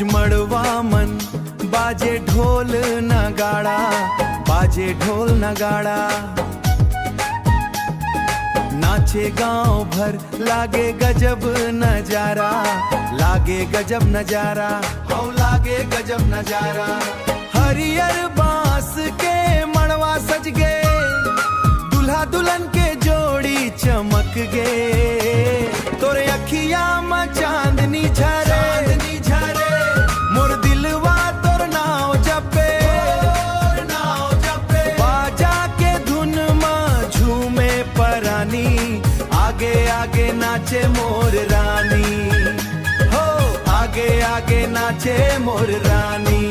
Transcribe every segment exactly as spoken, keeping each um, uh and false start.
मड़वा मन बाजे ढोल नगाड़ा, बाजे ढोल नगाड़ा। नाचे गांव भर, लागे गजब नजारा, लागे गजब नजारा, हौ लागे गजब नजारा। हरियर बांस के मड़वा सज गे, दूल्हा दुल्हन के जोड़ी चमक गे। तोरे अखिया म चांदनी झरे, चांदनी झरे। मोर दिलवा तोर नाव जपे, तोर नाव जपे। बाजा के धुन म झूमे परानी, आगे आगे नाचे मोर रानी। हो, आगे आगे नाचे मोर रानी।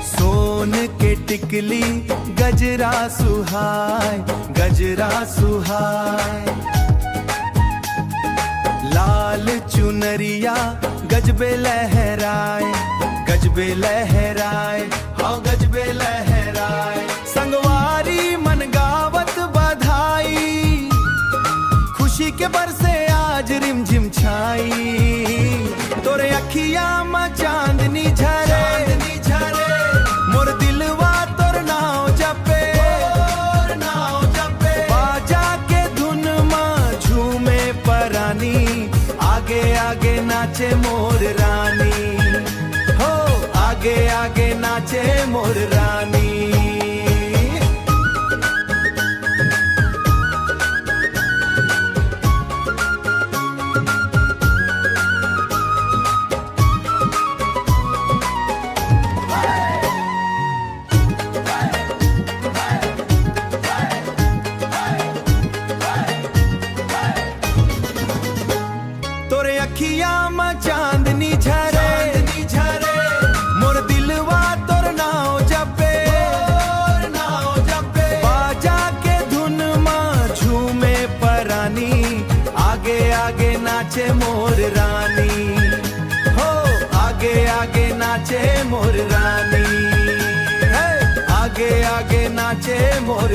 सोन के टिकली गजरा सुहाय, गजरा सुहाय। लाल चुनरिया गजबे लहराय, गजबे लहराय, हाँ गजबे लहराय। संगवारी मन गावत बधाई, खुशी के बरसे आज रिमझिम छाई। तोरे अखिया म चांदनी झरे, चांदनी झरे। मोर दिलवा तोर नाव जपे, तोर नाव जपे। बाजा के धुन म झूमे परानी, आगे आगे नाचे मोर रानी। हो, आगे आगे नाचे मोर रानी। तोरे अखिया म चांदनी झरे, चांदनी झरे। मोर दिलवा तोर नाव जपे, तोर नाव जपे। बाजा के धुन म झूमे परानी, आगे आगे नाचे मोर रानी। हो, आगे आगे नाचे मोर रानी। हे, आगे आगे नाचे मोर